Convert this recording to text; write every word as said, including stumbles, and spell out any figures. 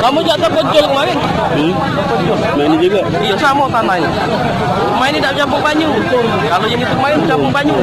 Kamu jak Topojol kemarin? Hmm? Main ini juga? Iya, sama tanahnya. Main ini dak campur banyu. Kalau yang itu main campur banyu.